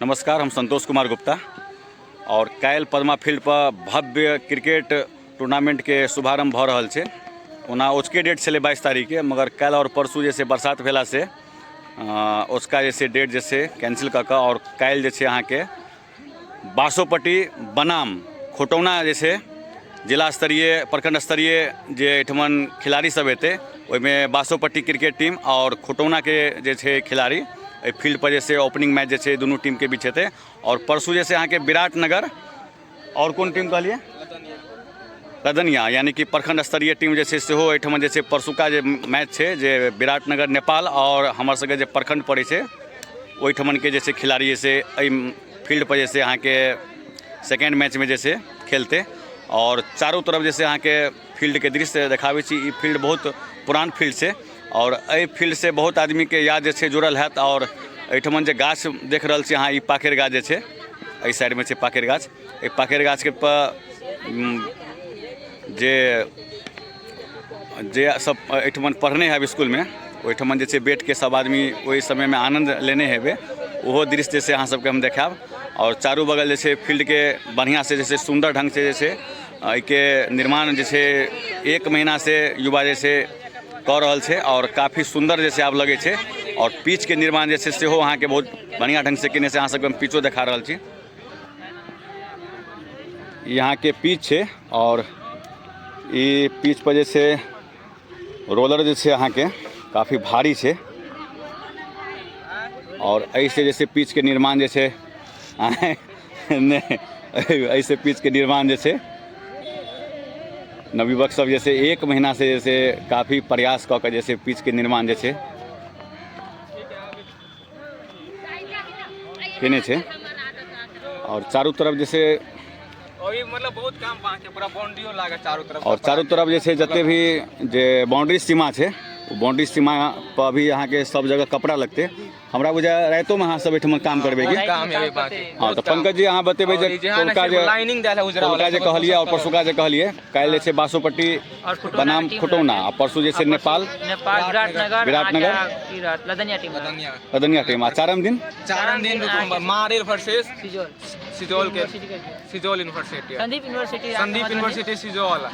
नमस्कार, हम संतोष कुमार गुप्ता और काल्हि पद्मा फील्ड पर भव्य क्रिकेट टूर्नामेंट के शुभारंभ भऽ रहल छै। ओना ओजके डेट छलै 22 तारीखके, मगर काल्हि और परसू जे छै बरसात भेला से ओजका जे छै डेट जे छै कैंसिल कऽ कऽ और काल्हि जे छै अहाँके बासोपट्टी बनाम खुटौना जे छै जिला स्तरीय प्रखंड स्तरीय जे एहिठमन खिलाड़ी सब हेतै, ओहिमे बासोपट्टी क्रिकेट टीम आओर खुटौनाके जे छै खिलाड़ी एहि फील्ड पर जे छै ओपनिंग मैच जे छै दुनू टीमके बीच हेतै। आओर परसू जे छै अहाँके विराटनगर आओर कोन टीम कहलियै, लदनिया, यानी कि प्रखंड स्तरीय टीम जे छै सेहो एहिठमन जे छै परसुका जे मैच छै जे विराटनगर नेपाल आओर हमर सबके जे प्रखंड पड़ै छै ओहिठमनके जे छै खिलाड़ी जे छै एहि फील्ड पर जे छै अहाँके सेकेंड मैचमे जे छै खेलतै। आओर चारू तरफ जे छै अहाँके फील्डके दृश्य देखाबै छी। ई फील्ड बहुत पुरान फील्ड छै आओर एहि फील्डसँ बहुत आदमीके याद जे छै जुड़ल हैत। आओर एहिठमन जे गाछ देख रहल छी अहाँ, ई पाकरि गाछ जे छै एहि साइडमे छै पाकरि गाछ। एहि पाकरि गाछके जे जे सब एहिठमन पढ़ने हैब इसकुलमे, ओहिठमन जे छै बैठके सब आदमी ओहि समयमे आनन्द लेने हेबै, ओहो दृश्य जे छै अहाँ सबके हम देखायब। आओर चारू बगल जे छै फील्डके बढ़िआँसँ जे छै सुन्दर ढङ्गसँ जे छै एहिके निर्माण जे छै एक महीनासँ युवा जे छै कऽ रहल छै आओर काफी सुन्दर जे छै आब लगै छै। आओर पिचके निर्माण जे छै सेहो अहाँके बहुत बढ़िआँ ढङ्गसँ केने छै। अहाँ सबके हम पिचो देखा रहल छी। यहाँके पिच छै आओर ई पिच पर जे छै रोलर जे छै अहाँके काफी भारी छै आओर एहिसँ जे छै पिचके निर्माण जे छै नहि एहिसँ पिचके निर्माण जे छै नवयुवक सब जे छै एक महीनासँ जे छै काफी प्रयास कऽ कऽ जे छै पिचके निर्माण जे छै केने छै। आओर चारू तरफ जे छै मतलब बहुत काम बाकी पूरा बाउंड्रीओ लागल चारू तरफ। आओर चारू तरफ जे छै जते भी जे बाउंड्री सीमा छै ओ बाउंड्री सीमा पर भी अहाँके सब जगह कपड़ा लगतै। हमरा बुझाय रातिोमे अहाँ सब एहिठमा काम करबै की? काम हेबै बाकी। हँ, तऽ पंकज जी अहाँ बतेबै जे कोलका जे लाइनिंग देल है उजरा कोलका जे कहलियै आओर परसुका जे कहलियै, काल्हि जे छै बासोपट्टी बनाम खुटौना आ परसू जे छै नेपाल नेपाल विराटनगर विराटनगर। की रहत लदनिया टीम रहत। लदनिया टीम आ चारम दिन चारम दिन मारेल वर्सेस सिजौल सिजौल के यूनिवर्सिटी के Sijaul university Sandeep university Sandeep university Sijaul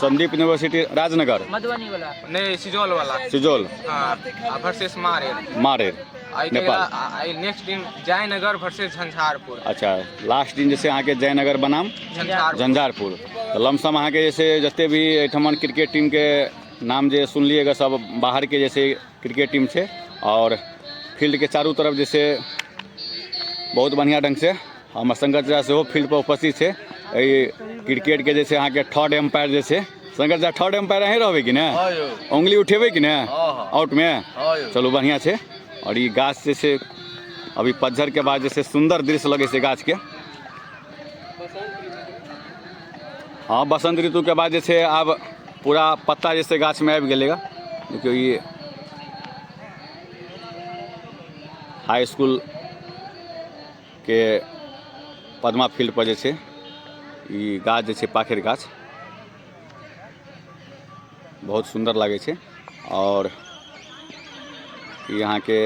Sandeep university Rajnagar Madhubani वाला नहीं सिजौल वाला सिजौल हाँ आ वर्सेस मारेल मारेल नेपाल। नेक्स्ट दिन जयनगर वर्सेस झंझारपुर। अच्छा, लास्ट दिन जे छै अहाँके जयनगर बनाम झंझारपुर झंझारपुर। तऽ लमसम अहाँके जे छै जते भी एहिठमन क्रिकेट टीमके नाम जे सुनलियै ग सब बाहरके जे छै क्रिकेट टीम छै। आओर फील्डके चारू तरफ जे छै बहुत बढ़िआँ ढङ्गसँ हमर शंकर चाचा सेहो फील्डपर उपस्थित छै। एहि क्रिकेटके जे छै अहाँके थर्ड एम्पायर जे छै, शंकर चाचा थर्ड एम्पायर अहीँ रहबै कि ने? उंगली उठेबै कि ने आउटमे? चलू बढ़िआँ छै। आओर ई गाछ जे छै अभी पतझड़के बाद जे छै सुन्दर दृश्य लगै छै गाछके। हँ, बसंत ऋतुके बाद जे छै आब पूरा पत्ता जे छै गाछमे आबि गेलै। देखियौ ई हाई इसकुल के पद्मा फील्ड पर जे छै ई गाछ जे छै पाखरि गाछ बहुत सुन्दर लागै छै। आओर ई अहाँके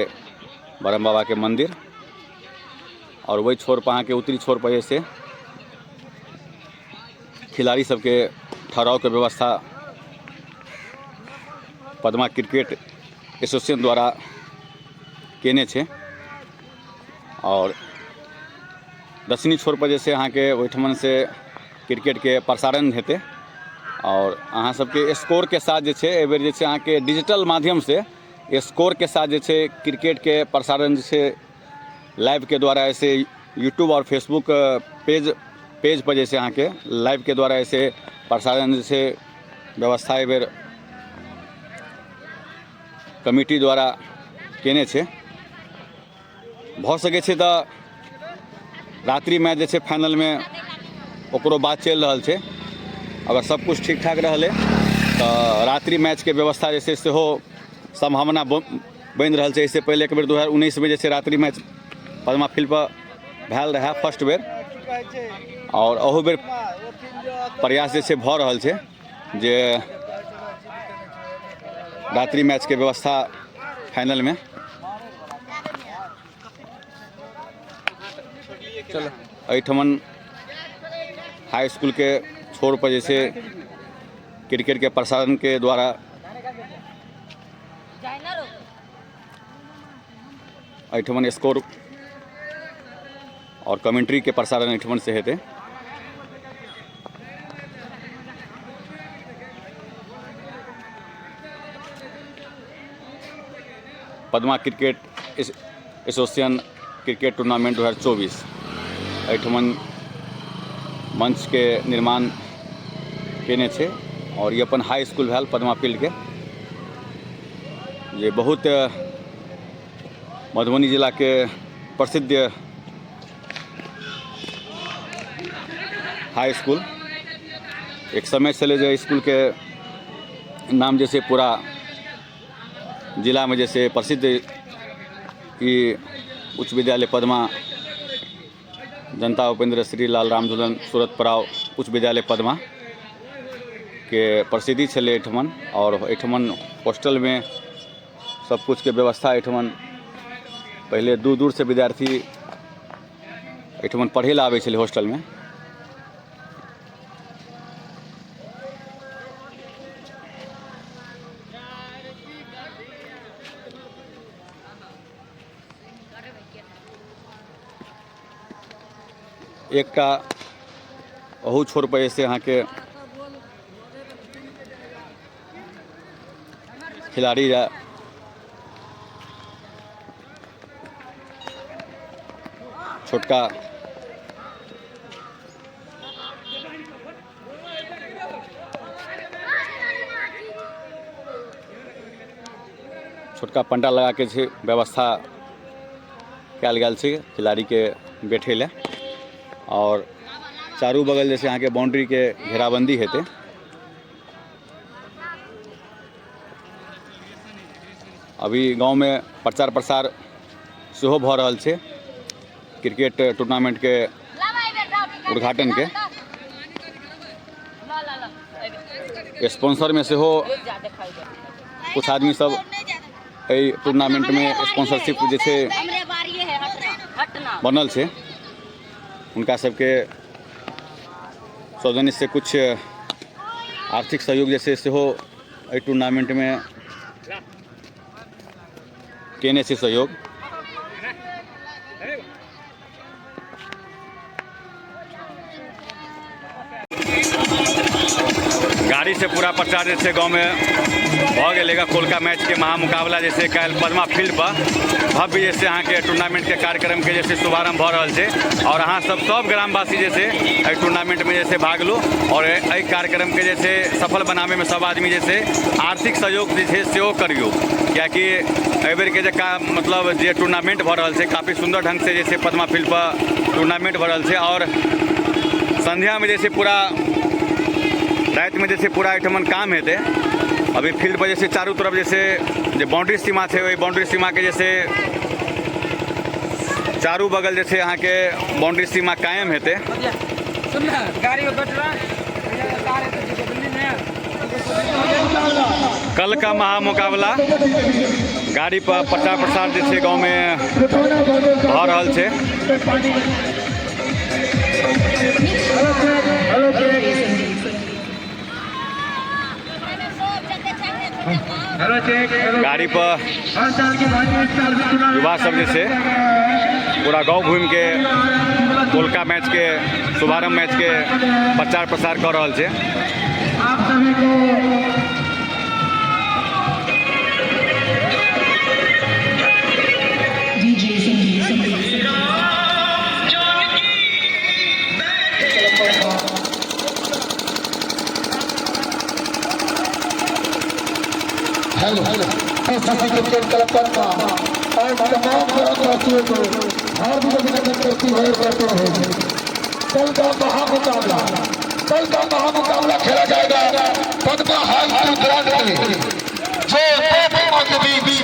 ब्रह्म बाबाके मन्दिर आओर ओहि छोर पर अहाँके उत्तरी छोर पर जे छै खिलाड़ी सबके ठहरावके व्यवस्था पद्मा क्रिकेट एसोसिएशन द्वारा केने छै। आओर दक्षिणी छोर पर जे छै अहाँके ओहिठमन से क्रिकेटके प्रसारण हेतै। आओर अहाँ सबके स्कोरके साथ जे छै एहिबेर जे छै अहाँके डिजिटल माध्यमसँ स्कोरके साथ जे छै क्रिकेटके प्रसारण जे छै लाइवके द्वारा ऐसे यूट्यूब आओर फेसबुक पेज पेज पर जे छै अहाँके लाइवके द्वारा ऐसे प्रसारण जे छै व्यवस्था एहिबेर कमिटी द्वारा केने छै। भऽ सकै छै तऽ रात्रि मैच जे छै फाइनलमे ओकरो बात चलि रहल छै। अगर सब किछु ठीक ठाक रहलै तऽ रात्रि मैचके व्यवस्था जे छै सेहो सम्भावना बनि रहल छै। एहिसँ पहिले एक बेर 2019मे जे छै रात्रि मैच पद्मा फील्डपर भेल रहए फर्स्ट बेर, आओर अहू बेर प्रयास जे छै भऽ रहल छै जे रात्रि मैचके व्यवस्था फाइनलमे। एहिठमन हाई स्कूल के छोर पर जैसे क्रिकेट के प्रसारण के द्वारा एहिठमन स्कोर और कमेंट्री के प्रसारण एहिठमन से हेतै। Padma cricket association cricket tournament 2024 एहिठमन मंचके निर्माण केने छै और ई अपन हाई स्कूल भेल पद्मा फील्डके, जे बहुत मधुबनी जिलाके प्रसिद्ध हाई स्कूल। एक समय छलै जे स्कूलके नाम जे छै पूरा जिलामे जे छै प्रसिद्ध ई उच्च विद्यालय पद्मा जनता उपेंद्र श्री लाल रामझूलन सूरत पड़ाव उच्च विद्यालय पद्मा के प्रसिद्धि छलै एहिठमन। आओर एहिठमन हॉस्टलमे सब किछुके व्यवस्था एहिठमन पहिले दूर दूरसँ विद्यार्थी एहिठमन पढ़ै लए आबै छलै हॉस्टलमे। एकटा अहू छोर पर जे अहाँके खिलाड़ी रह छोटका छोटका पंडाल लगा के छै व्यवस्था कयल गेल छै खिलाड़ीके बैठे लए। और चारू बगल जैसे अहाँके बाउंड्रीके घेराबंदी हेतै। अभी गाँवमे प्रचार प्रसार सेहो भऽ रहल छै क्रिकेट टूर्नामेंटके उद्घाटनके। स्पॉन्सरमे सेहो कुछ आदमी सब एहि टूर्नामेंटमे स्पॉन्सरशिप जे छै बनल छै, हुनका सबके सौजन्य से कुछ आर्थिक सहयोग जे छै सेहो एहि टूर्नामेंटमे केने छै सहयोग। गाड़ी से पूरा प्रचार जे छै गाँवमे भऽ गेलै। कोलका मैचके महामुकाबला जे छै काल्हि पद्मा फील्ड पर भव्य जे छै अहाँके टूर्नामेंटके कार्यक्रमके जे छै शुभारंभ भऽ रहल छै। और अहाँ सब सब ग्रामवासी जे छै एहि टूर्नामेंटमे जे छै भाग लू और एहि कार्यक्रमके जे छै सफल बनाबैमे सब आदमी जे छै आर्थिक सहयोग जे छै सेहो करियौ, कियाकि एहिबेरके जे मतलब जे टूर्नामेंट भऽ रहल छै काफी सुन्दर ढङ्गसँ जे छै पद्मा फील्ड पर टूर्नामेंट भऽ रहल छै। और संध्यामे जे छै पूरा रातिमे जे छै पूरा एहिठमन काम हेतै। अभी फील्ड पर जे छै चारू तरफ जे छै जे बाउंड्री सीमा छै ओहि बाउंड्री सीमाके जे छै चारू बगल जे छै अहाँके बाउंड्री सीमा कायम हेतै। कल का महामुकाबला गाड़ी पर प्रचार प्रसार जे छै गाँवमे भऽ रहल छै। गाड़ी पर युवा सब जे छै पूरा गाँव घूमिके कोलका मैच के शुभारंभ मैच के प्रचार प्रसार कऽ रहल छै। हेलो क्रिकेट क्लब पद्मा और तमाम ग्रामवासियों को हार्दिक अभिनंदन करती है करते हैं। कल का महामुकाबला, कल का महामुकाबला खेला जाएगा पद्मा हाई स्कूल ग्राउंड में, जो दो टीमों के बीच